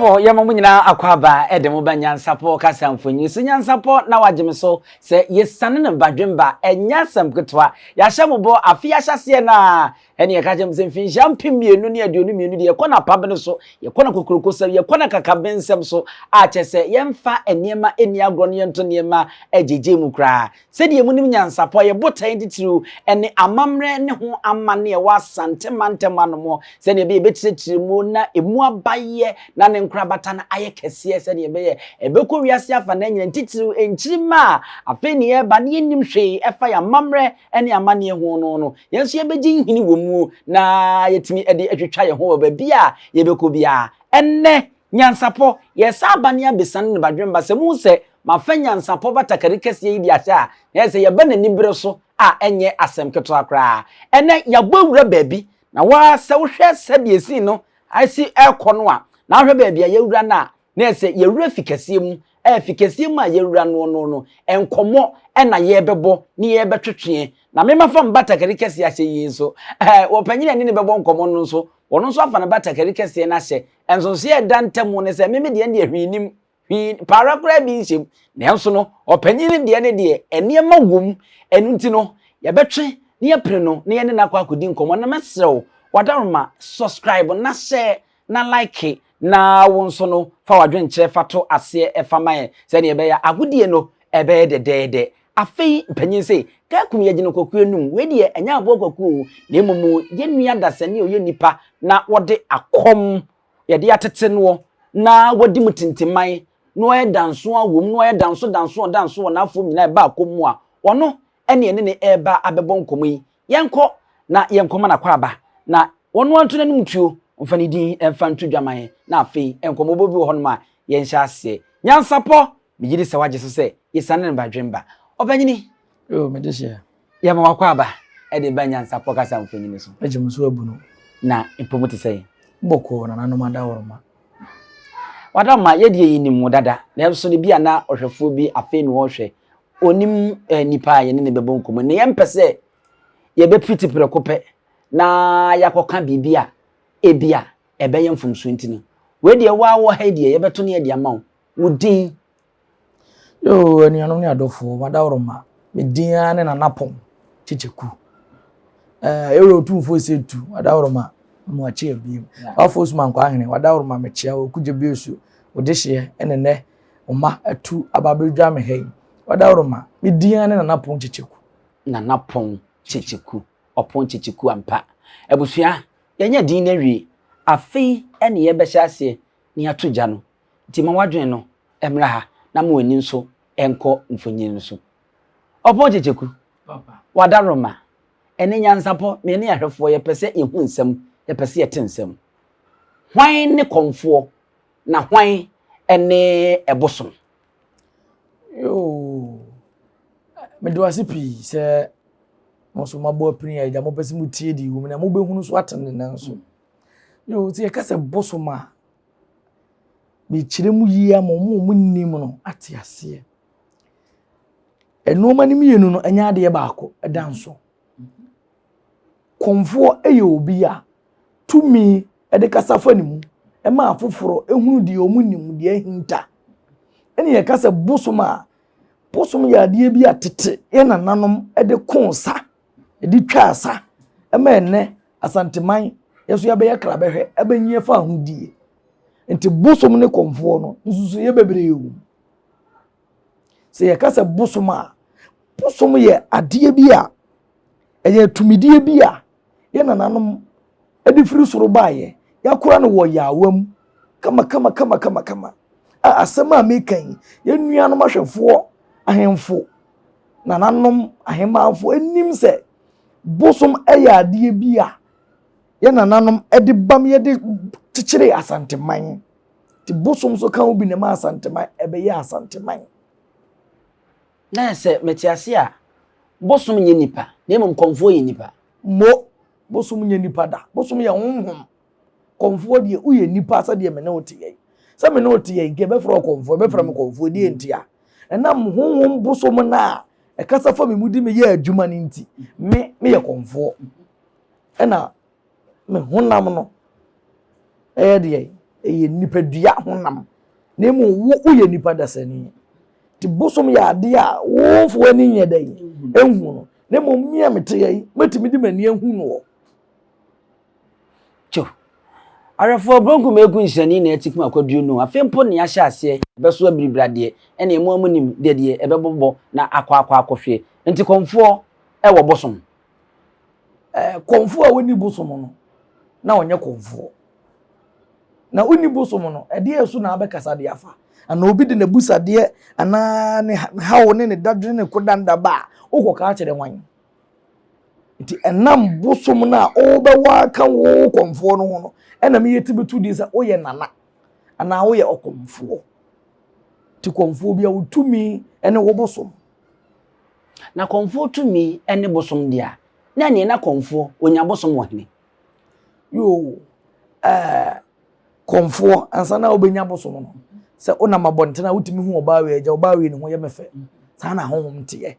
Abusuafo, yɛma mo nyinaa akwaaba de mo ba Nyansapɔ kasa mfonyin so. Nyansapɔ na wagye me so sɛ yɛsiane no badwemba, ɛnyɛ asɛm ketewa. Yɛahyɛ mo bɔ afe yi ahyɛaseɛ no ara, ɛne yɛka kyerɛ mo sɛ mfinhyia 2022 deɛ yɛkɔ no apabene so, yɛkɔ no kokurokosɛm, yɛkɔ no akakabensɛm so, a kyerɛ sɛ yɛmfa nneɛma nni agorɔ na yɛnto nneɛma agyegye mu koraa. Sɛdeɛ monim nyansapɔ, yɛ botaeɛ titiriw ne amammerɛ ne ho amanne a ɛwɔ Asante mantam anom sɛdeɛ ɛbɛyɛ yɛbɛkyerɛkyerɛ mu na ɛmu abayɛ na ne nkorabata no ayɛ kɛseɛ sɛdeɛ ɛbɛyɛ ɛbɛkɔ wiase afanaa nyinaa ntitiriw nkyirimma a afei ne yɛreba na yɛnnim hwee ɛfa yɛn amammerɛ ne amanneɛ ho no no yɛn nso yɛbɛgye nhini wɔ mu na yɛatumi de atwitwa yɛn ho wɔ baabi a yɛbɛkɔ biara. Ɛnnɛ Nyansapɔ, yɛresa aba ne abesiane ne badwemba, sɛ muhu sɛ mafa nyansapɔ batakari kɛseɛ yi de ahyɛ a, na ɛyɛ sɛ yɛba n'anibere so a ɛnyɛ asɛm ketewa koraa. Ɛnnɛ, yɛabɔ awura baabi, na wo ara sɛ wohwɛ sɛdeɛ scene no asi rekɔ no a, na wohwɛ baabi a yɛawura no a, na ɛyɛ sɛ yɛawura fi kɛseɛ mu. Ɛɛ, fi kɛseɛ mu a yɛawura noɔ no no, nkɔmmɔ na yɛrebɛbɔ ne yɛrebɛtwetweɛ. Na me mafa me batakari kɛseɛ ahyɛ yi nso, ɛɛ, ɔpanin a ɛne no bɛbɔ nkɔmmɔ no nso, ɔno nso afa ne batakari kɛseɛ no ahyɛ. Nsonsonoe a ɛda ntam ne sɛ, me me deɛ no deɛ hwee nnim, hwee, paara koraa bi nhyɛ mu. Nanso no, ɔpanyin no deɛ no deɛ, nneɛma wom. Ɛno nti no, yɛbɛtwe na yɛapene no na yɛne no akɔ akɔdi nkɔmmɔ. Na mɛsrɛ wo, w'adaworoma, subscribe na share na like na wo nso no, fa w'adwenkyerɛ fa to aseɛ fa ma yɛn sɛdeɛ ɛbɛyɛ a agodie no ɛbɛyɛ dɛdɛɛdɛ. Afei mpanyin se, Kakum yɛ gyina kwaku anum. Wei deɛ ɛnyɛ aboa kwaku o, na mmom yɛn nua dasani a ɔyɛ nipa na wɔde akɔm yɛde atete noɔ na wadi mu tintiman na ɔyɛ danso a wom na ɔyɛ danso danso ɔdanso wɔ n'afoɔ nyinaa ɛba akɔm mu a ɔno ɛne ɛne ne ɛreba abɛbɔ nkɔmmɔ yi. Yɛnkɔ na yɛnkɔma no akwaaba na ɔno ara nto n'anom tuo mfa ne din mfa nto dwa ma yɛn na afei nkɔmmɔbɔ bi wɔ hɔnom a yɛnhyɛ aseɛ. Nyansapɔ! Megye di sɛ woagye so sɛ yɛsiane no badwemba. Ɔpanyini! Yoo, mede hyɛ. Yɛma w'akwaaba de ba nyansapɔ kasa mfonini so. Megye mo so abu no. Na mpo mo te sɛn? Bɔkɔɔ, nananom adaworoma. W'adaworoma, yɛ deɛ yɛnim wo dada, nanso no bi a na ɔhwɛfoɔ bi afei na ɔrehwɛ, ɔnim eh, nipa a yɛne no bɛbɔ nkɔmmɔ. Na yɛmpɛ sɛ yɛbɛpiriti prɛko pɛ na yɛakɔka biribi a ebia ɛbɛyɛ mfomsoɔ nti no, wei deɛ wo ara wɔ ha yi deɛ yɛbɛto ne yɛde ama wo. Wo din? Yoo, anuanom ne adɔfoɔ, m'adaworoma, me din ara ne Nana Pɔn Kyekyeku. Ɛɛ, Ewura Otumfoɔ Osei Tu, w'adaworoma, mo akyi abiem. W'afo Osman Kwahene, w'adaworoma, mekyea wo, Kugye Biesu, wo dehyeɛ, ɛne nɛ, wo mma atu aba abɛdwa me ha yi. W'adaworoma, me din ara ne Nana Pɔn Kyekyeku. Nana Pɔn Kyekyeku, Ɔpɔn Kyekyeku ampa. Abusua, yɛanya din no awie. Afei ɛne yɛbɛhyɛ aseɛ na yɛato gya no. Nti ma w'adwene no mmra ha na ma w'ani nso nkɔ mfonyin no so. Ɔpɔn Kyekyeku, W'adaworoma, ɛne nyansapɔ, me ne ahwɛfoɔ yɛpɛ sɛ yɛhu nsɛm, yɛpɛ sɛ yɛte nsɛm. Hwan ne kɔmfoɔ na hwan ne ɛbosom? Yoo, mede wo ase pii sɛ mo nso moabɔ apini a agya mopɛ sɛ motie deɛ ɛwɔ mu na mobɛhunu so ate ne nan so. Yoo, sɛ yɛka sɛ bosom a, mekyerɛ mu yie ama wɔn a wɔnnim no ate aseɛ. Nneɛma no mmienu no nyɛ adeɛ baako da nso. Kɔmfoɔ yɛ obi a tumi de kasa fa ne mu ma afoforɔ hunu deɛ wɔnnim, deɛ ahinta. Ɛna yɛka sɛ bosom a, bosom yɛ adeɛ bi a tete yɛn nananom de koo sa, de twaa sa ma ɛnnɛ Asanteman yɛn nso yɛabɛyɛ krabɛhwɛ abɛnyi afa ahodie. Nti bosom ne kɔmfoɔ no nsusuiɛ bebree wɔ mu. Sɛ yɛka sɛ bosom a, bosom yɛ adeɛ bi a ɛyɛ tumidie bi a yɛn nananom de firi soro baeɛ. Yɛakora no wɔ yaawa mu kama kama kama kama kama. A asɛm a meka yi, yɛn nuanom ahwɛfoɔ, ahemfo, nananom, ahemmanfoɔ anim sɛ Bosom yɛ adeɛ bi a yɛn nananom de bam yɛde kyekyeree Asanteman. Nti bosom nso ka ho bi na ɛma Asanteman ɛbɛyɛ Asanteman. Na sɛ mete ase a, bosom nyɛ nipa, na mmom kɔmfoɔ yɛ nipa. Mo, bosom nyɛ nipa da. Bosom yɛ honhom. Kɔmfoɔ deɛ, woyɛ nipa sɛdeɛ me ne wo teɛ yi. Sɛ me ne wo teɛ yi, nka yɛbɛfrɛ wo kɔmfoɔ, yɛbɛfrɛ me kɔmfoɔ, deɛ ntia? Ɛnam honhom bosom no a ɛkasa fa me mu di me yɛ adwuma no nti, me meyɛ kɔmfoɔ. Ɛna me honam no ɛyɛ deɛ. Ɛyɛ nipadua honam. Na mmom wo woyɛ nipa dasani. Nti bosom yɛ adeɛ a wofo ani nyɛ dɛn ɛnhu no. Na mmom me a mete ha yi, mɛtumi de m'ani ahu noɔ. Kyo. Ahwɛfoɔ, Bronco Meku nhyerɛnee na ɛte kum akwaduro no. Afei mpo nea ahyɛ aseɛ bɛso abiribiradeɛ, ɛneɛ mo ara monim deɛ deɛ ɛbɛbobɔ na akɔ akɔ akɔhweɛ. Nti kɔmfoɔ wɔ bosom? Ɛɛ, kɔmfoɔ a ɔnni bosom no, na ɔnyɛ kɔmfoɔ. Na wonni bosom no, ɛdeɛn so na abɛkasa de afa? Anaa obi de n'abusadeɛ anaa ne haw ne ne dadwene ne kodanda ba a, wokɔka akyerɛ hwan? Nti ɛnam bosom no a wobɛwɔ aka wo kɔmfoɔ no ho no, ɛna meyɛ ti bɛto din sɛ woyɛ nana anaa woyɛ ɔkɔmfoɔ. Nti kɔmfoɔ bi a wotumi ne wo bosom. Na kɔmfoɔ tumi ne bosom deɛ a, na ɛneɛ na kɔmfoɔ ɔnya bosom wɔ hene? Yoo, ɛɛ kɔmfoɔ ansa na wobɛnya bosom no, sɛ wonam abɔnten a wotumi hu ɔbaa wei agya ɔbaa wei ne ho yɛ me fɛ. Saa na honhom teɛ.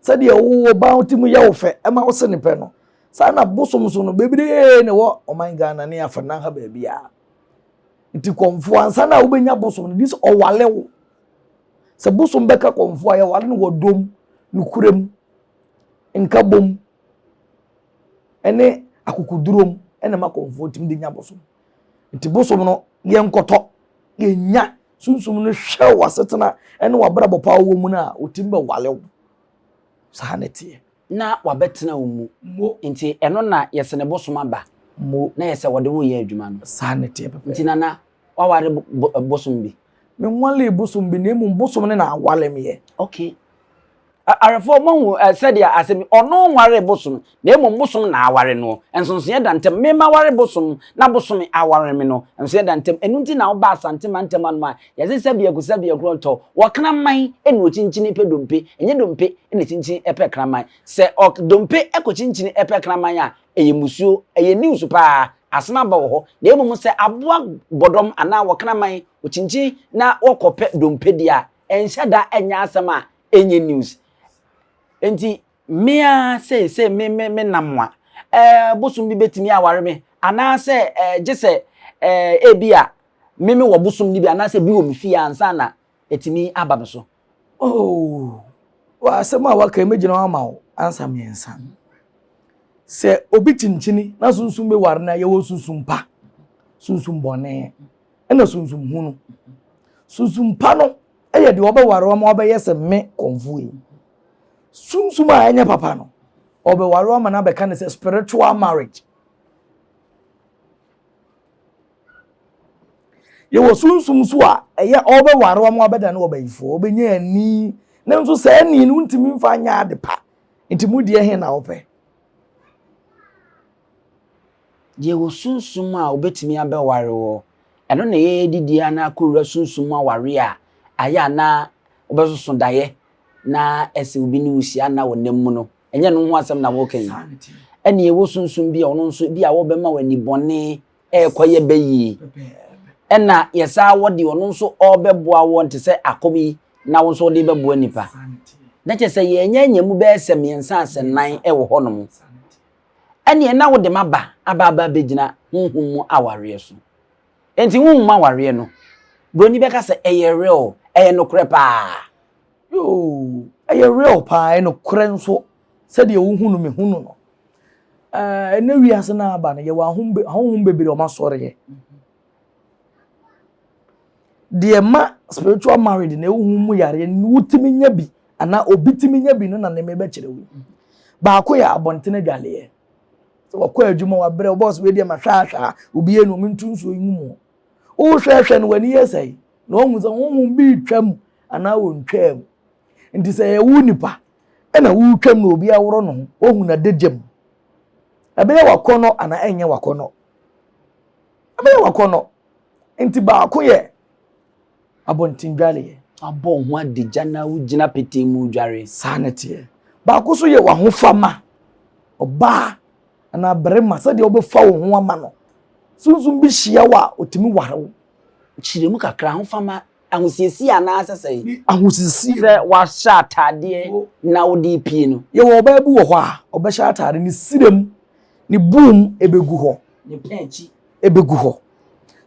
Sɛdeɛ wo ɔbaa ti mu yɛ wo fɛ ɛma wo se ne pɛ no, saa na bosom so no bebree na ɛwɔ ɔman Ghana ne afanan ha baabiara. Nti kɔmfoɔ ansa na wobɛnya bosom no, bi sɛ ɔwale wo. Sɛ bosom bɛka kɔmfoɔ a yɛwale no wɔ dom, nokorɛm, nkabom, ne akokoduro mu na ɛma kɔmfoɔ tumi de nya bosom. Nti bosom no yɛnkɔtɔ, yɛnya sunsum no hwɛ w'asetena ne w'abrabɔ pa wɔ mu no a, ɔtumi bɛwale wo. Saa na ɛteɛ. Na wabɛtena wo mu. Mo. Nti ɛno na yɛsɛ ne bosom aba. Mo. Na yɛsɛ wɔde wo yɛ adwuma no. Saa na ɛteɛ pɛpɛɛpɛ. Nti Nana, waware bosom bi? Menwalee bosom bi na mmom bosom no na awale meɛ. Okay. Awerɛfoɔ, moahu sɛdeɛ asɛm yi, ɔno nwaree bosom, na mmom bosom na aware noɔ. Nsonsonoeɛ da ntam. Me maware bosom, na bosome aware me no, nsonsonoeɛ da ntam. Ɛno nti na woba Asante mantam anom a, yɛse sɛbiako sɛbiako ntɔ. Wɔ kraman na ɔkyinkyini pɛ dompe, ɛnyɛ dompe na ɛkyinkyini pɛ kraman. Sɛ ɔ dompe kɔkyinkyini pɛ kraman a, ɛyɛ musuo, ɛyɛ news paa, asɛm aba wɔ hɔ. Na mmom sɛ aboa bɔdɔm anaa wɔ kraman, ɔkyinkyini na wɔkɔpɛ dompe deɛ a, ɛnhyɛ da nyɛ asɛm a ɛnyɛ news. Nti me ara seesei me me me nam a, ɛɛ bosom bi bɛtumi aware me anaasɛ ɛɛ gye sɛ ɛɛ ebi a me me wɔ bosom no bi anaasɛ bi wɔ me fie ansa na ɛtumi aba me so. Oh, asɛm a waka yi mɛgyina hɔ ama wo ansa mmiɛnsa. Sɛ obi kyinkyini na sunsum bi ware no a, yɛwɔ sunsum pa, sunsum bɔne, ɛna sunsum hunu. Sunsum pa no yɛ deɛ ɔbɛware wo ama wabɛyɛ sɛ me kɔmfoɔ yi. Sunsum a ɛnyɛ papa no, ɔbɛware wo ama no abɛka no sɛ spiritual marriage. Yɛwɔ sunsum nso a ɛyɛ ɔbɛware wo ama wabɛda no ɔbayifoɔ, ɔbɛnya ani, nanso saa ani no wontumi mfa nyɛ ade pa. Nti mu deɛ he na wopɛ? Yɛwɔ sunsum a obetumi abɛware wo. Ɛno na ɛyɛ didi a na akɔwura sunsum mu awareɛ a, ayɛ a na wobɛsoso daeɛ na ɛsɛ obi ne wo hyia na wɔ nna mu no. Ɛnyɛ ɛno ho asɛm na woreka yi. Ɛne ɛwɔ sunsum bi a ɔno nso bi a wɔbɛma wo ani bɔne ɛrekɔyɛ bɛyie. Ɛna yɛsaa wɔ deɛ ɔno nso ɔrebɛboa woɔ te sɛ akɔm yi na wo nso wode bɛboa nipa. Na kyerɛ sɛ yɛanya anya mu bɛyɛ sɛ mmiɛnsa asɛ nnan wɔ hɔnom. Ɛnneɛ na wode m'aba aba aba abɛgyina honhom mu awareɛ so. Enti honhom mu awareɛ no, buroni bɛka sɛ ɛyɛ real, ɛyɛ nokorɛ paa. Yoo, ɛyɛ real paa, ɛyɛ nokorɛ nso, sɛdeɛ wohu no mehu no no. Ɛɛ, ɛnɛ wiase no aba no, yɛwɔ ahonhom bebree a wɔasɔreɛ. Deɛ ɛma spiritual marriage na ɛwɔ mu yareɛ no wotumi nya bi anaa obi tumi nya bi no na ne mebɛkyerɛ wo. Baako yɛ abɔnten adwaleɛ. Sɛ wakɔ adwuma wabrɛ wo bɔs wei deɛ ma hwɛ ahwɛ obi yɛ no ɔmo ntu nsuo yi mu. Wohwɛhwɛ no w'ani yɛ sɛe na wahu sɛ honhom bi retwam anaa wɔntwaa mu. Nti sɛ ɛyɛ wo nipa ɛna wotwam na obi aworɔ ne ho wahu n'adagya mu. Ɛbɛyɛ wakɔnɔ anaa ɛnyɛ wakɔnɔ. Ɛbɛyɛ wakɔnɔ. Nti baako yɛ abɔntendwareɛ. Abɔ wo ho adagya na wogyina petee mu dware. Saa na ɛteɛ. Baako nso yɛ w'ahofama. Ɔbaa anaa barima sɛdeɛ wobɛfa wo ho ama no. Sunsum bi hyia wo a, ɔtumi ware wo. Kyerɛ mu kakra, ahofama, ahosiesie anaasɛ sɛn? Ahosiesie. Sɛ wahyɛ ataadeɛ na wode repie no. Yɛwɔ ɔbaa bi wɔ hɔ a, ɔbɛhyɛ ataade ne srem, ne boom ɛbɛgu hɔ. Ne pɛn akyi. Ɛbɛgu hɔ.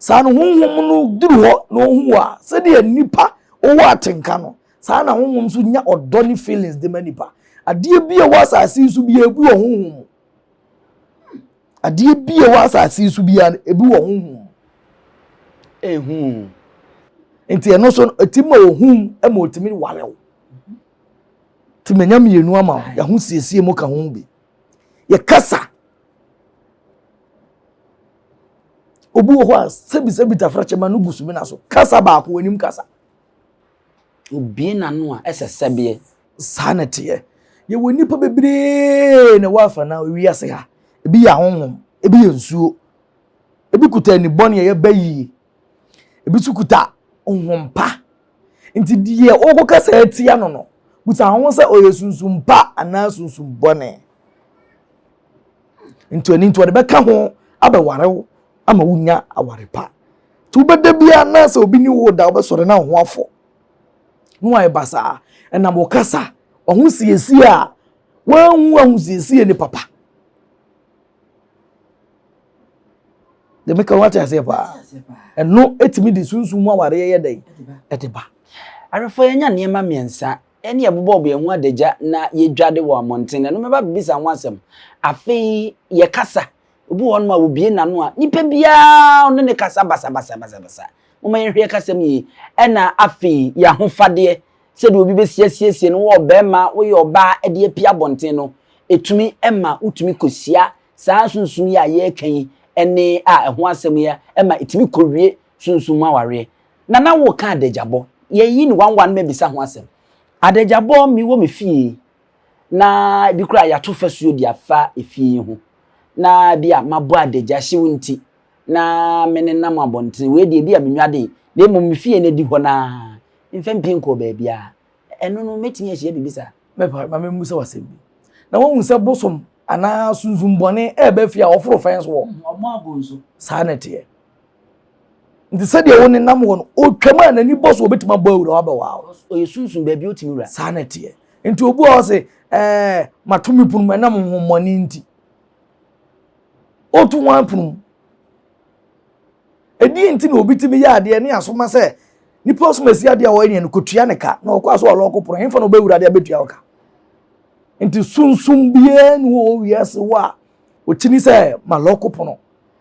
Saa no honhom no duru hɔ na ohu wo a, sɛdeɛ nipa wɔ atenka no, saa na honhom nso nya ɔdɔ ne feelings de ma nipa. Adeɛ bi a ɛwɔ asase yi so biara ebi wɔ honhom mu. Adeɛ bi a ɛwɔ asase yi so biara no, ebi wɔ honhom mu. Ehu. Nti ɛno nso ɛtumi ma ohun ma otumi ware wo. Nti manya mmienu ama wo, yɛho siesie mu ka ho bi. Yɛkasa. Obi wɔ hɔ a sɛbisɛbi tafrakyɛma no gu sumina so. Kasa baako anim kasa. Obie n'ano a ɛsɛ sɛbeɛ. Saa na ɛteɛ. Yɛwɔ nnipa bebree na ɛwɔ afa na wiase ha. Ebi yɛ ahonhom, ebi yɛ nsuo, ebi kuta ani bɔne a ɛyɛ bayie, ebi nso kuta honhom pa. Nti deɛ ɔrekɔkasa atia no no, busa ho sɛ ɔyɛ sunsum pa anaa sunsum bɔne. Nti ɛno nti ɔde bɛka ho abɛware wo ama wonya aware pa. Nti wobɛda biara na sɛ obi ne wo da wobɛsɔre na wo ho afɔ. Na wayɛ basaa. Ɛnam wo kasa, w'ahosiesie a woanhu ahosiesie ne papa. Deɛ meka wate aseɛ paa. Ɛno ɛtumi de sunsum mu awareɛ yɛ dɛn? Ɛde ba. Awɛfoɔ yɛanya nneɛma mmiɛnsa ɛne yɛbobɔɔ yɛn ho adagya na yɛdwade wɔ mmɔnten. Ɛno mɛba bɛbisa ho asɛm. Afei yɛkasa. Obi wɔ hɔnom a obue n'ano a, nipa biara ɔne ne kasa basabasabasabasa. Momma yɛnhwɛ yɛn kasa mu yie. Ɛna afei yɛn ahofadeɛ, sɛdeɛ obi bɛsi asiesie no, wowɔ ɔbarima, woyɛ ɔbaa de apue abɔnten no, ɛtumi ma wotumi kɔhyia saa sunsum yi a yɛreka yi ne a ɛho asɛm yi ma ɛtumi kɔwie sunsum mu awareɛ. Nana woka adagyabɔ, yɛyi no one one mɛbisa ho asɛm. Adagyabɔ mewɔ me fie na ebi koraa yɛato fasuo de afa efie yi ho na bi a mabɔ adagya hyew nti na me nenam abɔntene wei deɛ bi a menwade na mmom me fie no adi hɔ no ara mfa mpie nkɔɔ baabiara ɛno no mɛtumi ahyia biribi saa. Mɛpa ma memmisa wo asɛm bi. Na woahu sɛ bosom anaa sunsum bɔne ɛreba fie a wɔforo fɛn so wɔ? Ɔmo ago nso. Saa na ɛteɛ. Nti sɛdeɛ wo nenam hɔ no, ɔtwam a n'ani bɔ so ɔbɛtumi abɔ awura wabɛwaa wo. Ɔyɛ sunsum baabi ɔtumi wura. Saa na ɛteɛ. Nti obi wɔ hɔ se, ɛɛ mato me pono mu ɛnam honhommɔne nti. Ɔto ho apono mu. Ɛdeɛ nti na obi tumi yɛ adeɛ ne asoma sɛ nipa ɔsoma si adeɛ a ɔyɛ neɛ no kɔtua ne ka na ɔkɔ aso ɔlɔɔko pono hemfa na ɔbɛwura adeɛ abɛtua wo ka. Nti sunsum biara ni hɔ wɔ wiase hɔ a ɔkyini sɛ malɔɔko pono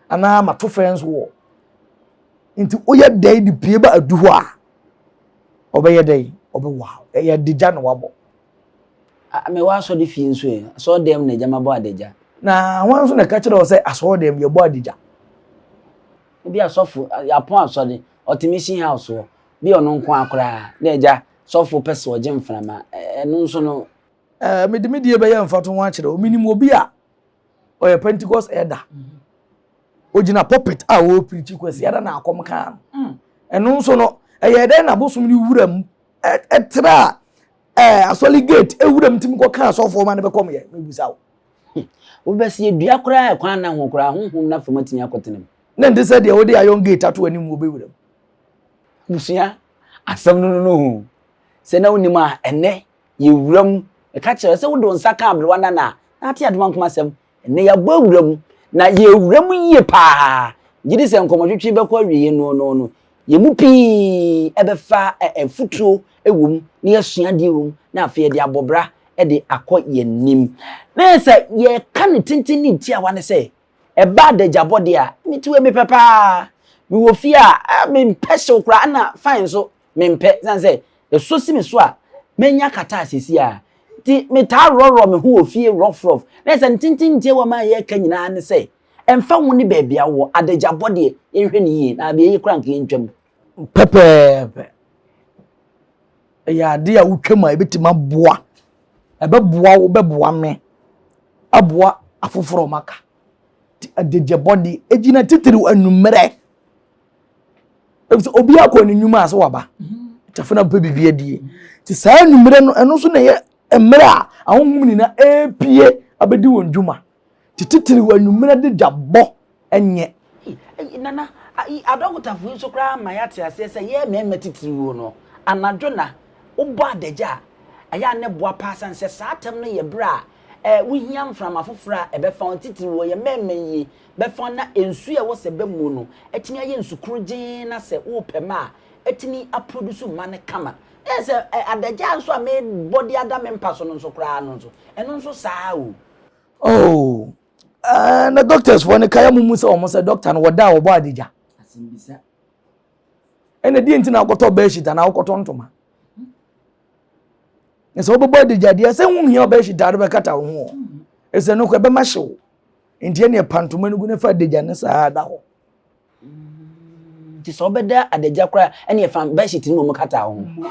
anaa mato fɛnso wɔ. Nti woyɛ dɛn de pie ba adu hɔ a ɔbɛyɛ dɛn ɔbɛwa ɛyɛ adagya na wabɔ. Mewɔ asɔre fie nso ɛ asɔre dɛm na agya mabɔ adagya. Na wɔn nso na ɛka kyerɛ wɔ sɛ asɔre dɛm yɛbɔ adagya. Ebi asɔfo yɛapɔn asɔre ɔte mission house hɔ bi ɔno nko ara koraa na agya sɔfo pɛ sɛ ɔgye mframa ɛno nso no. Ɛɛ mede me deɛ bɛyɛ mfatoho akyerɛ wo menim obi a ɔyɛ Pentecost elder. Mm -hmm. Ogyina pulpit a ɔrepreachi Kwasiada na akɔm kaa no. Mm. Ɛno nso no, ɛyɛ dɛn na bosom no wura mu ɛtra ɛɛ asɔre gate ewura mu tumi kɔ kaa asɔfoɔ ma no bɛkɔm yɛ mebisa wo. Wobɛsi edua koraa ɛkwan na ho koraa honhom na fam atumi akɔtena mu. Ne nte sɛ deɛ wode iron gate ato anim wɔ bɛwura mu. Abusua asɛm no no ho sɛ na wonim a ɛnɛ yɛwura mu ɛka kyerɛ sɛ wode wo nsa ka aberewa nana a na ate adoma nkoma asɛm Ɛnnɛ yɛabɔ awura mu, na yɛrewura mu yie paa. Gye di sɛ nkɔmmɔtwetwe bɛkɔ awieeɛ no no no, yɛn mu pii bɛfa afutuo wɔ mu na yɛasua adeɛ wɔ mu na afei yɛde abɔ bra de akɔ yɛn anim. Na yɛ sɛ yɛka ne tenten ne tiawa ne sɛ, ɛba adagyabɔ deɛ a, mete wei mepɛ paa. Mewɔ fie a, mempɛ hyew koraa, ɛna fine nso mempɛ sane sɛ ɛsɔ si me so a mɛnya kataa sɛsi a nti metaa worɔworɔ me ho wɔ fie rɔfrɔf na ɛsɛ ntenten ntie wɔ ma yɛka nyinaa ne sɛ ɛmfa ho ne baabi a wɔ adagyabɔ deɛ yɛnhwɛ ne yie na adeɛ yi koraa nka yɛntwam pɛpɛɛpɛ ɛyɛ ade a wotwam a ɛbɛtumi aboa ɛbɛboa wo bɛboa me aboa afoforɔ maka adagyabɔ deɛ ɛgyina titiriw anwummerɛ Efisɛ obi akɔ ne nnwuma ase waba. Kyɛfo na pɛ biribi adie. Nti saa anwummerɛ no, ɛno nso na ɛyɛ mmerɛ a ahonhom nyinaa ɛrepie abɛdi wɔn dwuma. Nti titiriw anwummerɛ de gya bɔ nyɛ. Nana, adɔkotafo yi nso koraa ma yɛate aseɛ sɛ yɛ mmarima titiriw no, anadwo na wobɔ adagya a, ɛyɛ a na ɛboa paa sane sɛ saa atɛm no yɛ berɛ a eh, wohia mframa foforɔ a ɛbɛfa wo, titiriw wɔ yɛn mmarima yie, bɛfa wo na nsuo a ɛwɔ sɛ ɛba mu no atumi ayɛ nsu korogyenn na sɛ worepɛ mma a, atumi aproduce mma no kama. Na yɛ sɛ eh, adagya nso a mebɔ de ada me mpa so no nso koraa no nso, ɛno nso saa o. Oh, uh, na doctors foɔ no kaya mu mu sɛ wɔn sɛ doctor no wɔda a wɔbɔ adagya. Asɛmbisa. Ɛna deɛ nti na wokɔtɔ bedsheet anaa wokɔtɔ ntoma. Na sɛ wobɛbɔ adagya deɛ sɛ ho hia bedsheet a wode bɛkata wo ho. Ɛsɛ no kɔ ɛbɛma hyew. Nti ɛne ɛpa ntoma no gu na fa adagya no saa da hɔ. Nti sɛ wobɛda adagya koraa ɛne ɛfa bedsheet no mu kata wo ho.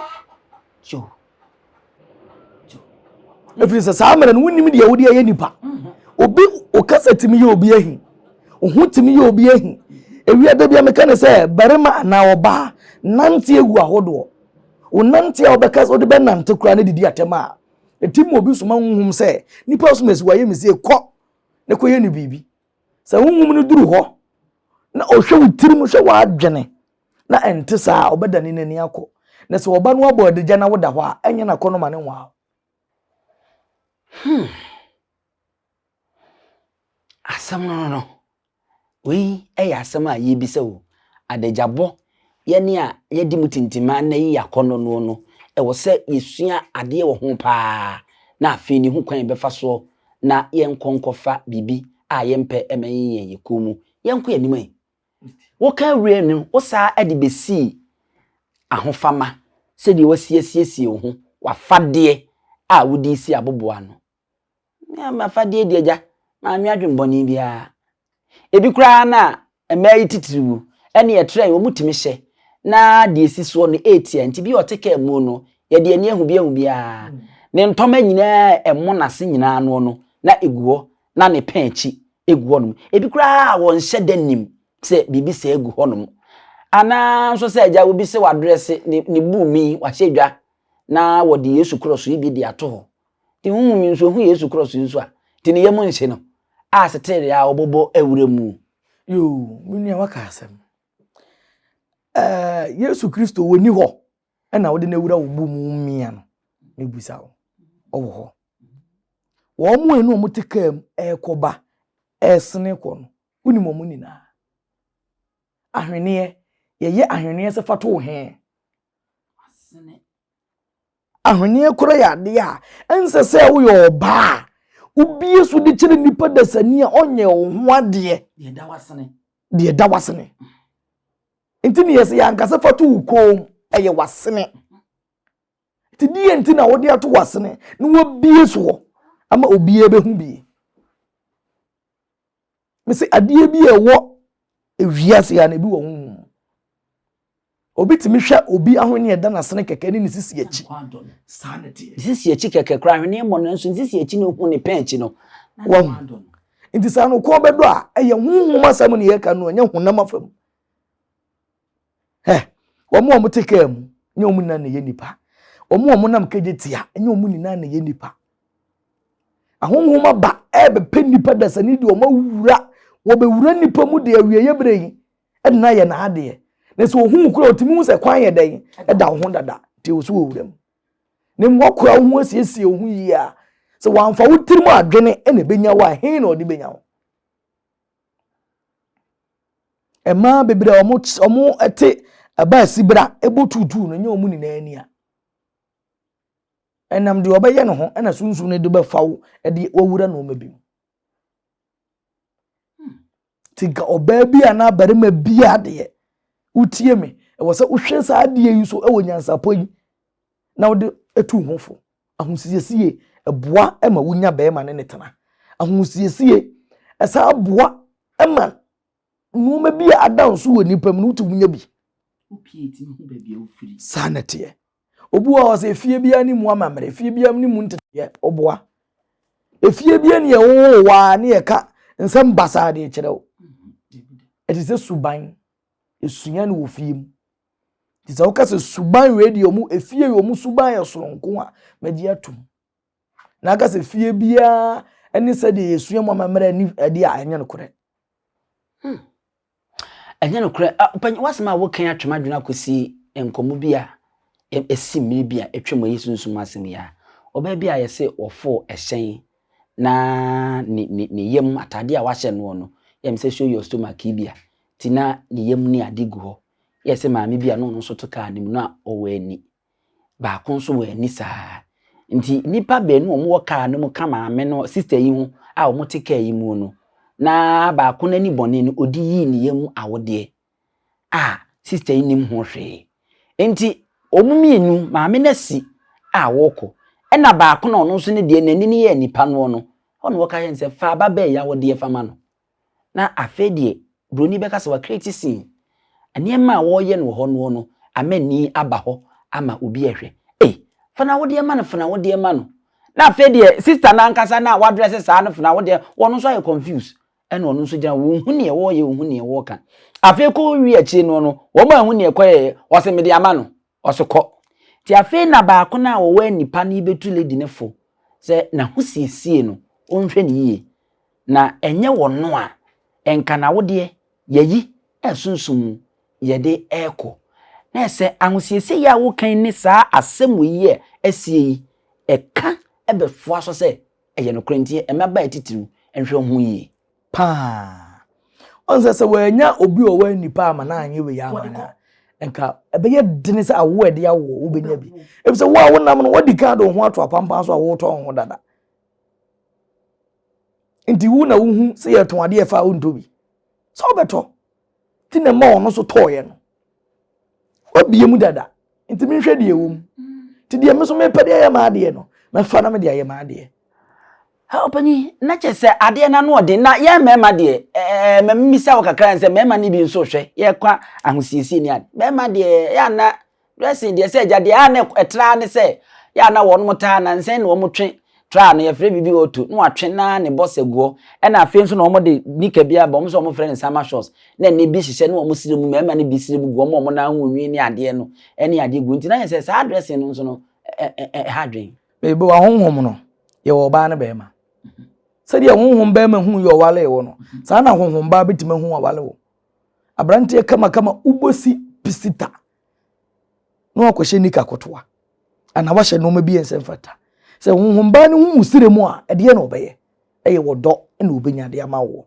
Yo. Ɛfiri sɛ saa mmerɛ no wonim deɛ wode ayɛ nipa. Obi okasa tumi yɛ obi ahi. Oho tumi yɛ obi ahi. Ewia da bi a meka ne sɛ barima anaa ɔbaa nante egu ahodoɔ. Wo nante a wobɛka wode bɛnante koraa ne didi atɛm a ɛtim ma obi soma honhom sɛ nipa som asi wayɛ me sie kɔ ne kɔyɛ no biribi. Sɛ honhom no duru hɔ na ɔhwɛ wo tirim hwɛ w'adwene na ɛnte saa a ɔbɛdane n'ani akɔ. Na sɛ ɔba no abɔ adagya na woda hɔ a ɛnyɛ n'akɔnnɔ ma ne nwaa wo. Hmm. Asɛm no no no. Wei yɛ asɛm a yɛrebisa o. Adagyabɔ, yɛne a yɛadi mu tintimaa na yi yɛn akɔnnɔ noɔ no, ɛwɔ sɛ yɛsua adeɛ wɔ ho pa ara na afei ne ho kwan a yɛbɛfa soɔ na yɛnkɔ nkɔfa biribi a yɛmpɛ ma ɛnyɛ yɛn kɔn mu. Yɛnkɔ yɛn anim ɛ. Woka wie no, wosaa de bɛsii ahofama, sɛdeɛ woasi asiesie wo ho, w'afadeɛ a wode resi aboboano. Me a m'afadeɛ di agya, maame adwemmɔne biara. Ebi koraa na mmaa yi titiriw ɛne ɛtrɛ wɔn tumi hyɛ na deɛ esi soɔ no etia nti bi a ɔte kaa mu no yɛde ani ahu bi ahu biara. Ne ntɔma nyinaa ɛmo n'ase nyinaa noɔ no na egu hɔ na ne pɛn akyi egu hɔnom. Ebi koraa a wɔnhyɛ da nim sɛ biribi sɛ egu hɔnom. Anaa nso sɛ agya obi sɛ wadrɛse ne ne buumi wahyɛ dwa na wɔde Yesu krɔso yi bi de ato hɔ. Nti honhom yi nso ohu Yesu krɔso yi nso a, nti ne yam nhye no a setere a ɔbɔbɔ awura mu. Yoo, me nua waka asɛm. Ɛɛ Yesu Kristo wɔni hɔ ɛna wode no awura wo bo mu mmea no. Mebisa wo, ɔwɔ hɔ. Wɔn mu a ɛne wɔn te kaa mu ɛrekɔba ɛresene kɔ no, wonim wɔn nyinaa. Ahweneɛ, yɛyɛ ahweneɛ sɛ fa to wo he. Ahweneɛ kora yɛ adeɛ a ɛnsɛ sɛ woyɛ ɔbaa a wobie so de kyerɛ nipa dasani a ɔnyɛ wo ho adeɛ. Deɛ ɛda w'asene. Nti ne yɛsɛ yɛankasa fa to wo kɔn mu ɛyɛ w'asene. Nti deɛ nti na wode ato w'asene na wabie soɔ ama obiara bɛhu bie. Mese adeɛ bi a ɛwɔ ewiase a na ebi wɔ honhom mu. Obi tumi hwɛ obi ahweneɛ ɛda n'asene kɛkɛ ne ne sisi akyi. Saa na ɛteɛ. Ne sisi akyi kɛkɛ koraa ahweneɛ mmɔ no nanso ne sisi akyi na ohu ne pɛn akyi no. Wahu. Nti saa no kɔn bɛdɔ a ɛyɛ honhom asɛm na yɛka no ɛnyɛ honam afam. Hɛ, wɔn a wɔte kaa mu nyɛ wɔn nyinaa na ɛyɛ nipa. Wɔn a wɔnam kagye tia nyɛ wɔn nyinaa na ɛyɛ nipa. Ahonhom aba ɛrebɛpɛ nnipa dasani de wɔn awura wɔbɛwura nnipa mu de awieeɛ berɛ yi ɛde no ayɛ n'adeɛ na sɛ ohun kura otumi hu sɛ kwan yɛ dɛn ɛda wo ho dada nti wɔ so wɔ wura mu na mu wakora wo ho asiesie wo ho yie a sɛ wɔamfa wo tirim adwene ɛna ɛbɛnya wo a he na ɔde bɛnya wo mmaa bebree a wɔn wɔn te ɛbaa sibra ɛbɔ tuutuu no nyɛ wɔn nyinaa ni a Ɛnam deɛ ɔbɛyɛ no ho na sunsum no de bɛfa wo de wawura nneɛma bi mu. Nti nka ɔbaa bi anaa barima bi adeɛ wotie me ɛwɔ sɛ wohwɛ saa adeɛ yi so wɔ nyansapɔ yi na wode tu ho fo. Ahosiesie ɛboa ma wonya barima ne ne tena. Ahosiesie ɛsan boa ma nneɛma bi a ada nso wɔ nipa mu no wotumi nya bi. Saa na ɛteɛ. Obi wɔ hɔ sɛ efie biara ne mu amammerɛ, efie biara ne mu nteteɛ, ɔboa. Efie biara ne ɛwowɔ waa ne yɛka nsɛm basaa de kyerɛ wo. Ɛte sɛ suban, esua no wɔ fie mu. Te sɛ woka sɛ suban wei deɛ ɔmo efie yi ɔmo suban yɛ soronko a, mɛgye atum. Na aka sɛ fie biara ne sɛdeɛ yɛsua mu amammerɛ ne ɛdeɛ a ɛnyɛ nokorɛ. Hmm. Ɛnyɛ nokorɛ. Ɔpanyin, w'asɛm a woka yi atwe m'adwene akɔsi nkɔmmɔ bi a ɛsi mmere bi a atwam a ɛyɛ sunsum asɛm yi a. Ɔbaa bi a yɛse wɔfoo ɛhyɛn. Na ne ne ne yam ataadeɛ a wahyɛ noɔ no, yɛ me sɛ show your stomach yi bi a, nti na ne yam ne ade gu hɔ. Yɛ sɛ maame bi a na ɔno nso te kaa no mu na ɔwɔ ani. Baako nso wɔ ani saa. Nti nnipa baanu a wɔwɔ kaa no mu ka maame no sister yi ho a wɔte kaa yi mu no, na baako no ani bɔne no, ɔde yii ne yam awodeɛ a sister yi nim ho hwee. Nti wɔn mmienu, maame no asi a wɔrekɔ, ɛna baako na ɔno nso ne deɛ n'ani no yɛ nipa noɔ no, ɛhɔ na wɔka kyerɛ no sɛ fa ababaa yi awodeɛ fa ma no. Na afei deɛ broni bɛka sɛ wa create scene. Nneɛma a wɔreyɛ no wɔ hɔ noɔ no ama ani aba hɔ ama obi ɛhwɛ. Ei, fa n'awodeɛ ma no, fa n'awodeɛ ma no. Na afei deɛ sister no ankasa no a wadrɛse saa no fa n'awodeɛ, ɔno nso ayɛ confused. Ɛna ɔno nso gyina hɔ, ɔnhu neɛ wɔreyɛ, ɔnhu neɛ wɔreka. Afei kɔ wie akyire noɔ no, wɔn anhu neɛ ɛkɔyɛeɛ, ɔse mede ama no, ɔse kɔ. Nti afei na baako no a ɔwɔ anipa no yi bɛtu lady no fo sɛ n'ahosiesie no ɔnhwɛ no yie. Na ɛnyɛ wɔno a, nka n'awodeɛ yɛyi ɛsunsum mu yɛde ɛrekɔ. Na ɛsɛ ahosiesie yi a woka yi ne saa asɛm yi a asie yi, ɛka bɛfoa so sɛ ɛyɛ nokorɛ nti mmabaa atitiriw nhwɛ wɔn ho yie. Paa. Ɔn sɛ sɛ wɔanya obi a ɔwɔ nipa ama na anyɛ wei ama no a, nka ɛbɛyɛ dene sɛ awo a ɛde awoɔ wobɛnya bi. Efisɛ wo a wonam no wadi kan de wo ho ato apampan so a woretɔn wo ho dada. Nti wo na wohu sɛ yɛtɔn adeɛ fa a wontɔ bi. Sɛ wobɛtɔ. Nti na ɛma ɔno nso tɔɔeɛ no. Wabie mu dada. Nti menhwɛ deɛ ɛwɔ mu. Nti deɛ me nso mepɛ de ayɛ m'adeɛ no, mɛfa na mede ayɛ m'adeɛ. Ha ɔpanyin, na kyerɛ sɛ adeɛ no ano ɔden. Na yɛn mmarima deɛ, ɛɛ ma mmisa wo kakra sɛ mmarima no bi nso hwɛ, yɛkɔ ahosiesie ni ade. Mmarima deɛ, yɛ ana Dressing deɛ sɛ agya deɛ a na ɛtra ne sɛ yɛ a na wɔn taa nansa na wɔn twe tra no yɛfrɛ biribi oto na watwe na ne bɔsɛ guɔ ɛna afei nso na wɔn de nika bi aba wɔn sɛ wɔn frɛ no summer shorts na ɛne bi hyehyɛ na wɔn sere mu mmarima no bi sere mu gu wɔn a wɔn nan ho nwi ne adeɛ no ɛne adeɛ gu nti na yɛ sɛ saa dressing no nso no ɛha adwene. Baabi wɔ honhom no yɛwɔ ɔbaa ne bɛrima sɛdeɛ honhom bɛrima hu yɛ ɔwale wɔ no saa na honhom baa bɛtumi hu awale wɔ aberanteɛ kamakama wobɔsi pisita na wakɔhyɛ nika kotoa anaa wahyɛ nneɛma bi ɛnsɛ mfata sɛ honhom baa no hu wo srɛ mu a ɛdeɛ na ɔbɛyɛ ɛyɛ wɔdɔ na ɔbɛnya de ama woɔ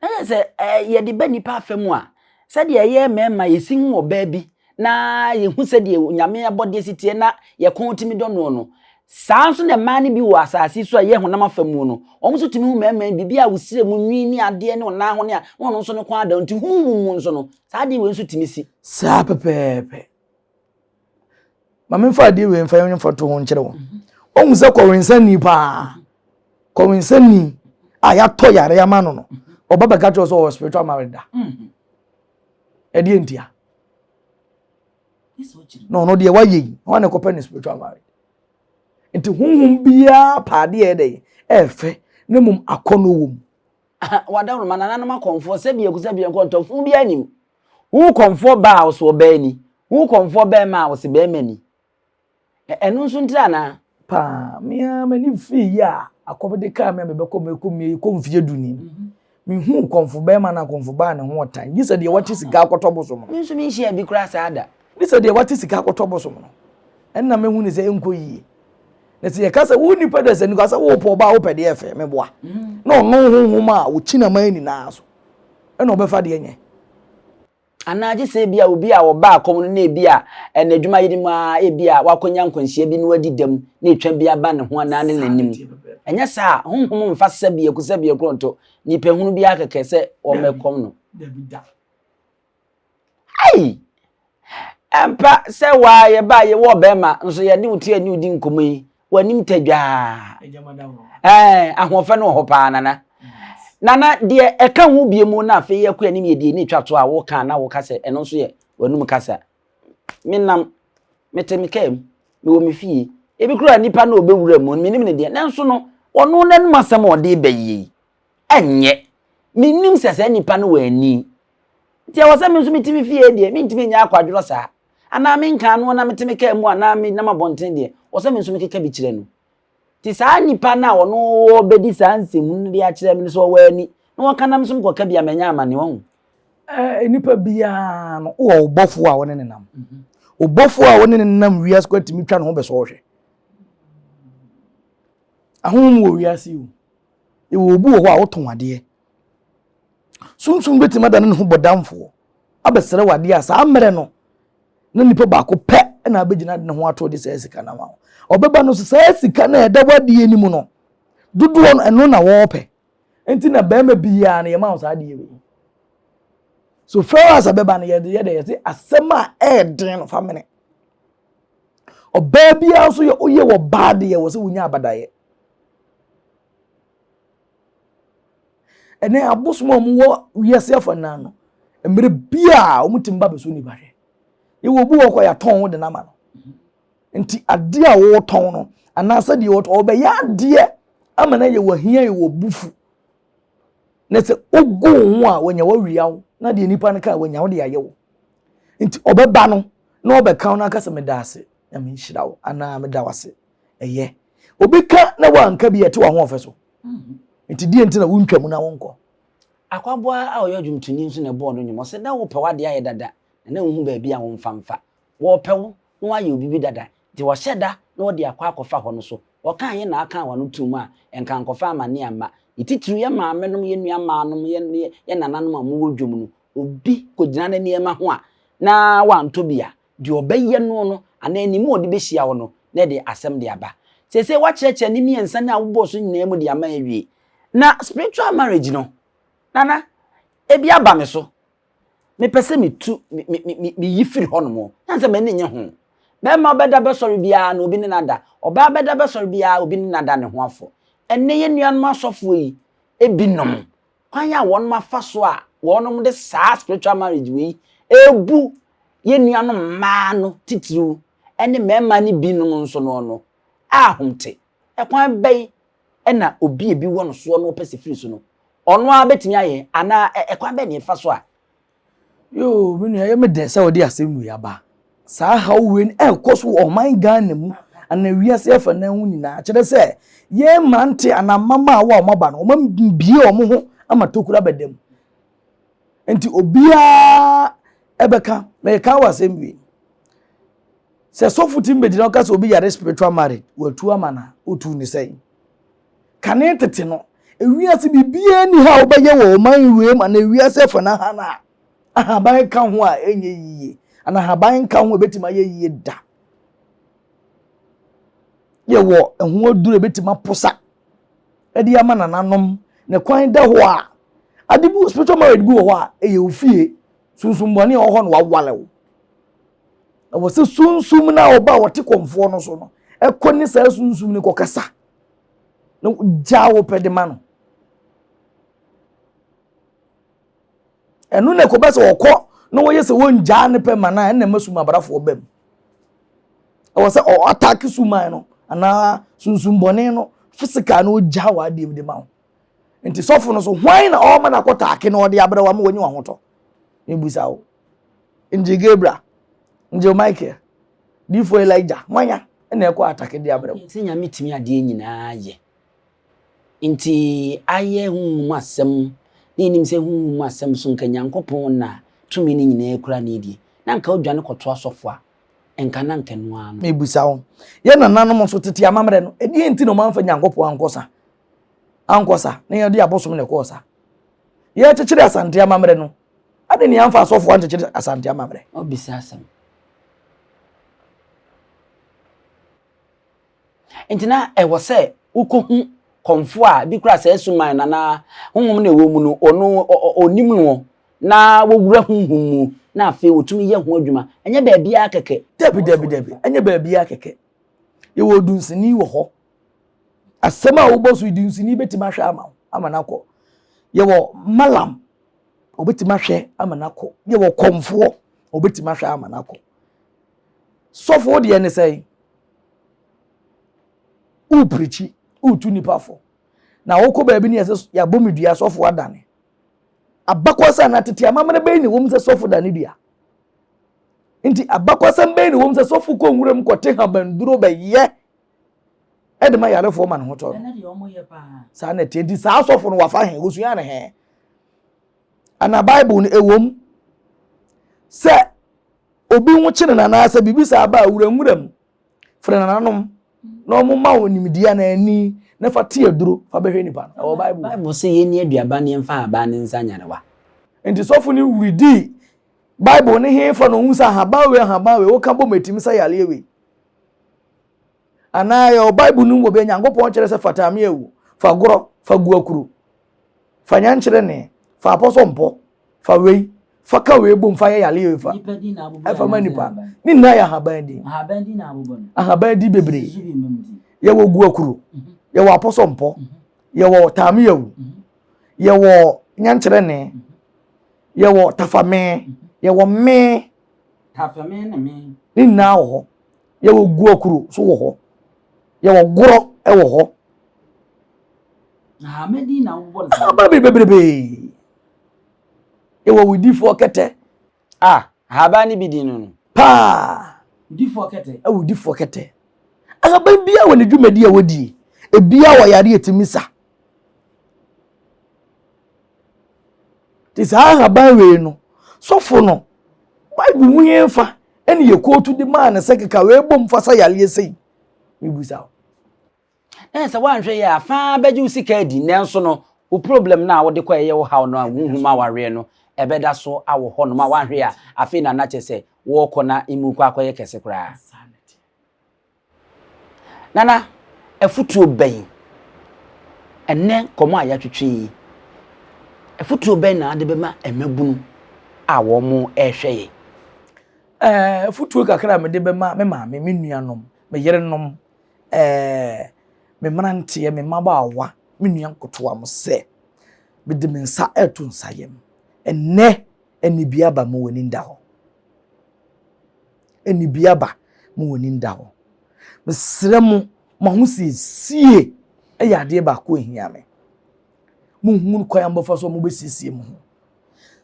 na yɛ sɛ yɛde bɛ nipa afa mu a sɛdeɛ ɛyɛ mmarima yɛsi hu ɔbaa bi na yɛhu sɛdeɛ nyame abɔdeɛ si teɛ na yɛkɔn tumi dɔ noɔ no saa nso na mmaa no bi wɔ asase so a ɛyɛ honam afa mu no wɔn nso tumi hu mmarima biribi a wosire mu nwi ne adeɛ ne ɔnan ho ne a na ɔno nso ne kɔn ada nti huhu mu nso no Saa adeɛ wei nso tumi si. Saa pɛpɛɛpɛ. Ma memfa adeɛ wei mfa yɛn mfa to ho nkyerɛ wɔn. Wɔn sɛ kɔwensani paa. Kɔwensani a yɛatɔ yare ama no no. Ɔba bɛka kyerɛ sɛ ɔwɔ spiritual marriage da. Ɛdeɛ ntia. Na ɔno deɛ wayɛ yi, wɔn na ɛkɔpɛ ne spiritual marriage. Nti honhom biara pa adeɛ ɛdɛ ɛɛfɛ na mmom akɔnnɔ wɔ mu. Wadaworoma nananom akɔmfoɔ sɛ biako sɛ biako ntɔfo biara nim. Wo kɔmfoɔ baa a ɔsɛ ɔbaa ni. Wo kɔmfoɔ bɛrima a ɔsɛ bɛrima ni. Ɛno nso ntira anaa? Paa, me ara m'ani fii yɛ a akɔm de kaa me a mebɛkɔ mekɔ mie kɔ mfeɛ du ni. Mehuu kɔmfo bɛrima na kɔmfo baa ne ho ɔtan. Gye sɛ deɛ wate sika akɔtɔ bosom no. Me nso menhyiaa bi koraa saa da. Gye sɛ deɛ wate sika akɔtɔ bosom no. Ɛnna mehu ne sɛ ɛnkɔ yie. Na sɛ yɛka sɛ wo nipa dɛ sɛ nipa sɛ wopɛ ɔbaa wopɛ deɛ ɛfɛ meboa mm. na ɔno honhom a ɔkyi naman nyinaa so ɛna ɔbɛfa deɛ nyɛ anaa gye sɛ ebi a obi a ɔba akɔm no na ebi a ɛna adwuma yere mu a ebi a wakɔnya nkwanhyia bi na wadi dɛm na etwa bi aba ne ho anaa ne n'anim ɛnyɛ saa honhom mfa sɛ biako sɛ biako nto nipa hunu bi akɛkɛ sɛ wɔmɛkɔm no Ei! Ampa sɛ waa yɛbaa yɛwɔ ɔbɛrima nso yɛne wo te ani wodi nkɔmmɔ yi w'anim tadwaa. Ɛɛ ahoɔfɛ no wɔ hɔ paa nana. Nana deɛ ɛka ho bie mu na afei yɛkɔ anim yɛ deɛ ne twa to a woka na woka sɛ ɛno nso yɛ w'anum kasa. Menam mete me kaa mu mewɔ me fie ebi koraa nipa na ɔbɛwura mu menim ne deɛ nanso no ɔno n'anum asɛm a ɔde bɛyie yi ɛnyɛ menim sɛ saa nipa no wɔ ani Nti ɛwɔ sɛ me nso mete me fie deɛ, mentumi nyɛ akwadworɔ saa. Anaa menka ano na mete me kaa mu anaa menam abɔnten deɛ, wɔ sɛ me nso mekeka bi kyerɛ no. Nti saa nipa no a ɔno ɔbɛdi saa nsɛmhunu no de akyerɛ me no sɛ ɔwɔ ani na ɔka na me nso mekɔka bi a manya amane wahu. Eh, nipa biara no wowɔ wo bɔfoɔ a wo ne ne nam. Wo bɔfoɔ a wo ne ne nam wiase kɔ atumi twa ne ho bɛsɔ ɔhwɛ. Ahonhom wɔ wiase o. Yɛwɔ obi wɔ hɔ a wotɔn adeɛ. Sunsum bɛtumi adane ne ho bɔdamfoɔ abɛsrɛ wo adeɛ a saa mmerɛ no na nipa baako pɛ na abɛgyina de ne ho ato de saa sika no ama wo. Ɔbɛba no so saa sika no a ɛda w'adeɛ no mu no dodoɔ no ɛno na wɔrepɛ. Nti na bɛrima biara no yɛma wo saa adeɛ wei. So far as ɛbɛba no yɛde yɛde yɛde asɛm a ɛɛden no fa mene. Ɔbaa biara nso yɛ woyɛ wɔ baa deɛ wɔ sɛ wonya abadaeɛ. Ɛnɛ abosom a wɔwɔ wiase afa nan no, mmerɛ biara wɔtumi ba bɛso nipa hwɛ. Yɛwɔ obi wɔ kɔ yɛatɔn wo de no ama no. Nti adeɛ a wɔtɔn no anaasɛ deɛ wɔtɔn ɔbɛyɛ adeɛ ama no ayɛ wahia yɛ wɔ bufu. Na sɛ ogu wo ho a wɔnya wawia wo na deɛ nipa no ka wɔnya wo de ayɛ wo. Nti ɔbɛba no na ɔbɛka wo na aka sɛ meda ase na menhyira wo anaa meda wo ase. Ɛyɛ. Obi ka na wanka bi ɛte w'ahoɔfɛ so. Nti deɛ nti na wontwa mu na wonkɔ. Akwaboa a ɔyɛ ɔdwomtoni nso na ɛbɔɔ no nnwom. Ɔse na wopɛ w'adeɛ ayɛ dada na na wonhu baabi a womfa mfa. Wɔpɛ wo na woayɛ obi bi dada nti wɔhyɛ da na wɔde akɔ akɔfa hɔ no so. Wɔkaa yɛn na akaa w'ano too mu a, ɛnka ankɔfa amanneɛ amma. Ne titiriw yɛn maamenom, yɛn nuammaanom, yɛn yɛn nananom a wɔwɔ dwom no, obi kɔgyina ne nneɛma ho a na wantɔ bi a, deɛ ɔbɛyɛ no no anaa anim a ɔde bɛhyia wo no na ɛde asɛm de aba. Seesei woakyerɛkyerɛ ne mmiɛnsa no a wobɔɔ so nyinaa mu de ama awie. Na spiritual marriage no, Nana, ebi aba me so. Mepɛ sɛ metu me me me meyi firi hɔnom. Na sɛ m'ani nye ho. Bɛrima bɛda bɛsɔre biara na obi ne no ada. Ɔbaa bɛda bɛsɔre biara obi ne no ada ne ho afɔ. Ɛnnɛ yɛn nuanom asɔfoɔ yi ebinom kwan a wɔnom afa so a wɔnom de saa spiritual marriage wei ebu yɛn nuanom mmaa no titiriw ɛne mmarima no binom nso no no a hom te. Ɛkwan bɛn ɛna obi ebi wɔ no soɔ na ɔpɛ sɛ firi so no ɔno ara bɛtumi ayɛ anaa ɛkwan bɛn na yɛfa so a? Yoo, me nua, ɛyɛ me dɛ sɛ wɔde asɛm wei aba. Saa haw wei no ɛrekɔ so wɔ ɔman Ghana mu anaa wiase afanan ho nyinaa. Kyerɛ sɛ, yɛn mmerante anaa mmabaawa a wɔaba no, wɔabue wɔn ho ama tokuro abɛda mu. Nti obiara ɛbɛka, mɛka wɔ asɛm wei. Sɛ sɔfo tumi bɛgyina hɔ ka sɛ obi yare spiritual marriage, watu ama no a, wotu ne sɛn? Kane tete no, ewiase biribiara nni ha a wobɛyɛ wɔ ɔman wei mu anaa ewiase afanan ha no a ahaban ka ho a ɛnyɛ yiye anaa ahaban nka ho a ebetumi ayɛ yiye da. Yɛwɔ ɛho aduru a ebetumi aposa ɛde ama nananom na kwan da hɔ a ade bi spiritual marriage bi wɔ hɔ a ɛyɛ ofie sunsumbɔne a ɛwɔ hɔ no wawale wo. Ɛwɔ sɛ sunsum no a ɔba a ɔte kɔmfoɔ no so no ɛkɔ ne saa sunsum no kɔkasa na gyaa wo pɛ de ma no. Ɛno na ɛkɔba sɛ ɔkɔ na wɔyɛ sɛ wɔngyaa ne pɛ ma no a ɛna ɛma sum abrafoɔ ba mu. Ɛwɔ sɛ ɔatake suman no anaa sunsum bɔne no physical na ɔgyaa w'adeɛ mu de ma wo. Nti sɔfo no so hwan na ɔma no akɔtaake na ɔde abrɛ wo ama wɔnyi w'ahotɔ? Mebusa wo. Ngye Gabriel, ngye Michael, difoɔ Elijah, hwan na ɛkɔ atake de abrɛ wo? Sɛ Nyame tumi adeɛ nyinaa yɛ nti ayɛ honhom mu asɛm na yɛnim sɛ honhom mu asɛm so nka Nyankopɔn na tumi no nyinaa kura no die na nka wodwane kɔto asɔfo a nka na nka ɛno ara no. Mebisa wo, yɛn nananom nso tete amammerɛ no, ɛdeɛn nti na wɔamfa Nyankopɔn ankɔ sa? Ankɔ sa, na yɛde abosom na ɛkɔɔ sa. Yɛrekyekyere Asante amammerɛ no, Adɛn na yɛamfa asɔfoɔ ankyekyere Asante amammerɛ? Wabisa asɛm. Nti na ɛwɔ sɛ wokɔhu kɔmfoɔ a bi koraa sɛ suman no anaa honhom na ɛwɔ mu no ɔno ɔnim noɔ na wɔwura honhom mu na afei wɔtumi yɛ ho adwuma. Ɛnyɛ baabiara kɛkɛ. Dabi dabi dabi, ɛnyɛ baabiara kɛkɛ. Yɛwɔ odunsini wɔ hɔ. Asɛm a wobɔ so yi, dunsini bɛtumi ahwɛ ama wo ama no akɔ. Yɛwɔ malam Ɔbɛtumi ahwɛ ama no akɔ. Yɛwɔ kɔmfoɔ, ɔbɛtumi ahwɛ ama no akɔ. Sɔfo deɛ ne sɛn? Wopirikyi, wotu nipa fo. Na wokɔ baabi ne yɛsɛ yɛabɔ me dua sɔfo adane. Abakɔsɛm na tete amammerɛ bɛyi ne wɔm sɛ sɔfo dane dua. Nti abakɔsɛm bɛyi ne wɔm sɛ sɔfo kɔ nwuram kɔte habanduro bɛyɛ ɛde ma yarefoɔ ma ne ho tɔ no. Saa na ɛteɛ nti saa sɔfo no wafa he, wɔsua ne he. Ana Bible no ɛwom sɛ obi ho kyere no anaasɛ biribi saa ba a wura nwura mu frɛ nananom. na wɔn ma wɔn nimdeɛ anaa ani na fa te aduro fa bɛhwɛ nipa no. Ɛwɔ Bible. Bible sɛ yɛnni aduaba ne yɛmfa ahaban ne nsa nyarewa. Nti sɔfo no redi Bible ne hefa na ohun sɛ ahaban wei ahaban wei woka bɔ mu etimi sa yareɛ wei. Anaa yɛwɔ Bible no mu wɔ bɛ Nyankopɔn kyerɛ sɛ fa taame awu, fa gorɔ, fa gu akuro, fa nyankyerɛ fa apɔsɔ mpɔ, fa wei, fa ka wei bom fa yɛ yareɛ wei fa. Ɛfa ma nipa. Ne nyinaa yɛ ahaban din. Ahaban din bebree. Yɛwɔ gu akuro, yɛwɔ apɔsɔ mpɔ, yɛwɔ taame awu, yɛwɔ nyankyerɛ ne, yɛwɔ tafamee, yɛwɔ mee. Tafamee ne mee. Ne nyinaa wɔ hɔ. Yɛwɔ guakuro so wɔ hɔ. Yɛwɔ gorɔ wɔ hɔ. Ahaban din na wobɔ no saa. Ahaban bebrebe. Yɛwɔ wudifoɔ kɛtɛ. Ah, ahaban no bi din no no. Paa. Wudifoɔ kɛtɛ. Awudifoɔ kɛtɛ. Ahaban biara wɔ ne dwumadi a wɔdie. Ebiara wɔ yareɛ ɛtumi sa. Te saa ahaban wei no, sɔfo no, Bible mu yɛn fa ɛne yɛ kootu de maa no sɛ keka wei bom fa sa yareɛ sei. Mebusa wo. Ɛn sɛ woanhwɛ yɛ a faa bɛgye wo sika adi nanso no wo problem no a wode kɔ ɛyɛ wo haw no a honhom awareɛ no ɛbɛda so awɔ hɔ nom a woanhwɛ yɛ a afei na na kyɛ sɛ wɔrekɔ na emu kɔ akɔyɛ kɛse koraa. Nana, afutuo bɛn, ɛnnɛ nkɔmmɔ a yɛatwetwe yi, afutuo bɛn na ade bɛma mmabunu a wɔrehwɛ yɛn? Ɛɛ, afutuo kakra a mede bɛma me maame, me nuanom, me yerenom, ɛɛ, me mmeranteɛ, me mmabaawa, me nua nkotoa mo sɛ, mede me nsa reto nsa yam. Ɛnnɛ, anibue aba mo w'ani nda hɔ. Anibue aba mo w'ani nda hɔ. Mesrɛ mo, mo ahosiesie yɛ adeɛ baako a ɛhia me. Monhunu kwan a mobɛfa so a mobɛsiesie mo ho.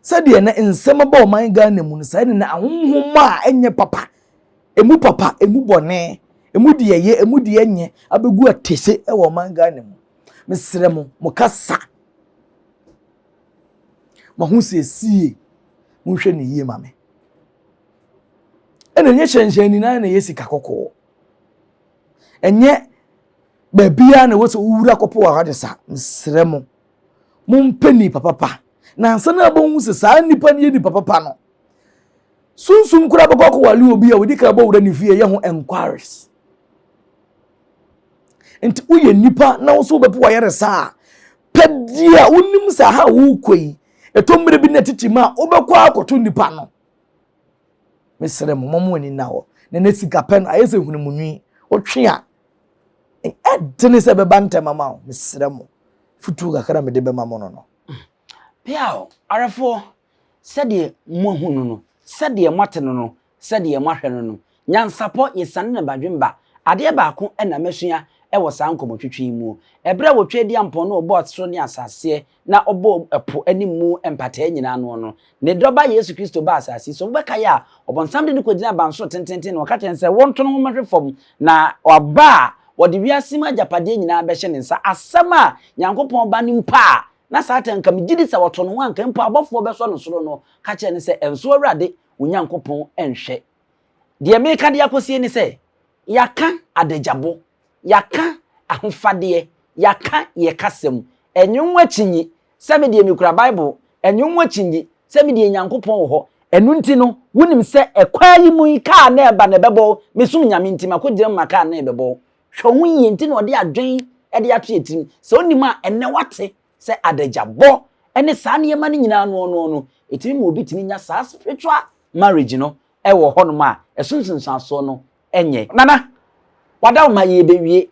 Sɛdeɛ na nsɛm ba ɔman Ghana mu no, saa na ahonhom a ɛnyɛ papa, emu papa, emu bɔne, emu deɛ ɛyɛ, emu deɛ ɛnyɛ abɛgu atese wɔ ɔman Ghana mu. Mesrɛ mo, mo kasa, mo ahosiesie, monhwɛ no yie ma me. Ɛna ɛnyɛ hyɛnhyɛn nyinaa na ɛyɛ sika kɔkɔɔ. Ɛnyɛ baabiara na ɛwɔ sɛ wowura kɔpɔ wɔ ade sa. Mesrɛ mo, mompɛ nipa papa. Na ansa na abɛhu sɛ saa nipa no yɛ nipa papa no, sunsum koraa bɛkɔ akɔwale obi a wɔdi kan bɔ wura ne fie yɛ ho enquiries. Nti woyɛ nipa na wo nso wobɛpɛ wayaresa a, pɛ deɛ a wonim sɛ aha a worekɔ yi, ɛtɔ mmerɛ bi na titi mu a wobɛkɔ akɔto nipa no. Mesrɛ mo, mo ani nna hɔ. Na ne sika pɛ no ayɛ sɛ hunumu nwi. Wotwe a, ɛdene sɛ ɛbɛba ntɛm ama wo. Mesrɛ mo, futuo kakra mede bɛma mo no no. Peaw, awerɛfoɔ, sɛdeɛ moahu no no, sɛdeɛ moate no no, sɛdeɛ moahwɛ no no, nyansapɔ, yɛsiane no badwemba. Adeɛ baako na masua wɔ saa nkɔmmɔtwetwe yi mu. Ɛberɛ a wɔtwa Adiampɔn na ɔbɔɔ soro ne asaseɛ na ɔbɔɔ ɛpo ne mu mpataa nyinaa noɔ no, Ne Dɔba Yesu Kristo baa asase yi so. Wobɛkae a, ɔbonsam de no kɔgyinaa abansoro tententen na ɔka kyerɛɛ no sɛ wɔnto no nwoma nhwe fam, na ɔba a, wɔde wiase mu agyapadeɛ nyinaa bɛhyɛ ne nsa. Asɛm a Nyankopɔn Ba no mpo a na Satan nka megye di sɛ ɔto ne ho anka mpo abɔfoɔ bɛsɔ no soro no ka kyerɛɛ no sɛ, Ɛnso Awurade wo Nyankopɔn nhwɛ. Deɛ mereka de akɔsie ne sɛ, yɛaka adagyabɔ, yɛaka ahofadeɛ, yɛaka yɛ kasa mu. Ɛnye wo akyinnye sɛ me deɛ mekura Bible, ɛnye wo akyinnye sɛ me deɛ Nyankopɔn wɔ hɔ. Ɛno nti no, wonim sɛ ɛkwan yi mu yi kaa na ɛba na ɛbɛbɔ wo, mesom Nyame nti makɔgyina mu ma kaa na ɛbɛbɔ wo. Hwɛ wo ho yie nti na ɔde adwen de ato yɛ tirim. Sɛ wonim a, ɛnnɛ woate sɛ adagyabɔ ne saa nneɛma no nyinaa noɔ noɔ no, ɛtumi ma obi tumi nya saa spiritual marriage no wɔ hɔnom a, ɛso nsunsuansoɔ no nyɛ. Nana, w'adawoma yɛrebɛwie.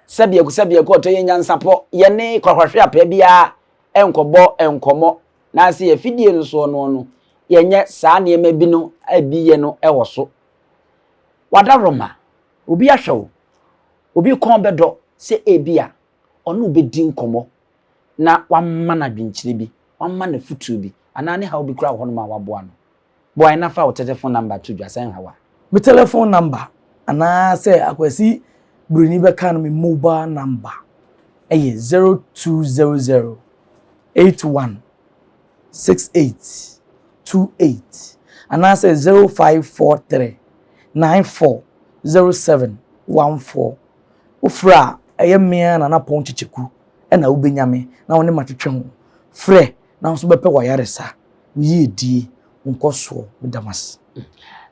Sɛbiako sɛbiako ɔtɔ yɛn nyansapɔ, yɛne kwahwahwe apɛ biara nkɔbɔ nkɔmmɔ, na sɛ yɛn afidie no soɔ noɔ no, yɛnyɛ saa nneɛma bi no bi yɛ no wɔ so. W'adaworoma, obi ahwɛ wo, obi kɔn bɛdɔ sɛ ebia ɔne wo bɛdi nkɔmmɔ na wama no adwenkyerɛ bi, wama no afotuo bi, anaa ne haw bi koraa wɔ hɔnom a waboa no. Boa yɛn na fa wo tɛtɛfon namba to dwa sɛ nhaw a. Me tɛlɛfon namba anaa sɛ Akwasi Broni bɛka no me mobile namba yɛ 0200 81 68 28 anaasɛ 0543 94 07 14. Wofrɛ a, ɛyɛ me ara Nana Pɔn Kyekyeku na wobɛnya me na wo ne matwetwe ho. Frɛ na wo nso bɛpɛ w'ayaresa, wo yiedie, wo nkɔsoɔ. Meda mo ase.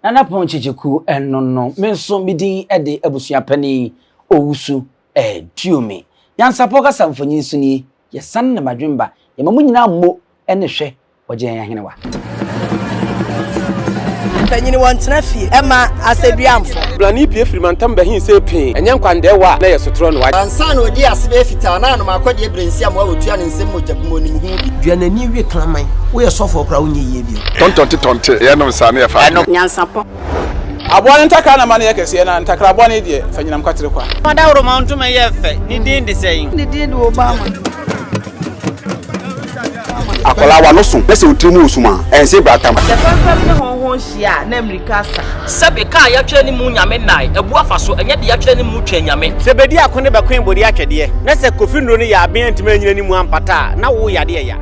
Nana Pɔn Kyekyeku ɛno no, me nso me din de Abusua Panin Owusu Aduomi. Nyansapɔ kasa mfonyin so nie, yɛsane ne madwemba, yɛma mo nyinaa mmo ne hwɛ Ɔgye yɛn ahenewa. Mpanyin wɔntena fie ɛma asɛduamfo. Blani pue firi mantam bɛhe see pee, ɛnyɛ nkwandɛɛwa a na ɛyɛ sotorɔ no. Ansa na ɔdii ase bɛyɛ fitaa na anom akɔdeɛ berɛ nsi amoa wɔtua ne nsam mogya bum ɔnim ho bi. Dua n'ani we kraman. Woyɛ sɔfoɔ koraa wonyɛ yie bio. Tɔntɔnte tɔnte, yɛnom saa na yɛfa adwene. Nyansapɔ. Aboa no ntakra na ma no yɛ kɛseɛ, na ntakra bɔne deɛ, fa nyinam kwatere kwa. Ɔdawuroma ntoma yɛ fɛ, ne din de sɛn? Ne din de Obama. Akwadaa w'ano so na sɛ wo tiri mu wɔ sum a, ɛnse bratam. Sɛ fɛmfɛm ne hɔnhɔn hyia a, na mmirika asa. Sɛbe kaa yɛatwerɛ ne mu Nyame nnae, abu afa so, ɛnyɛ de yɛatwerɛ ne mu Twɛn Nyame. Sɛ bedi ako ne bɛkoe bode atwɛdeɛ, na sɛ Kofi nnuro no yɛ aben antumi anyina ne mu ampata a, na wo yadeɛ ya.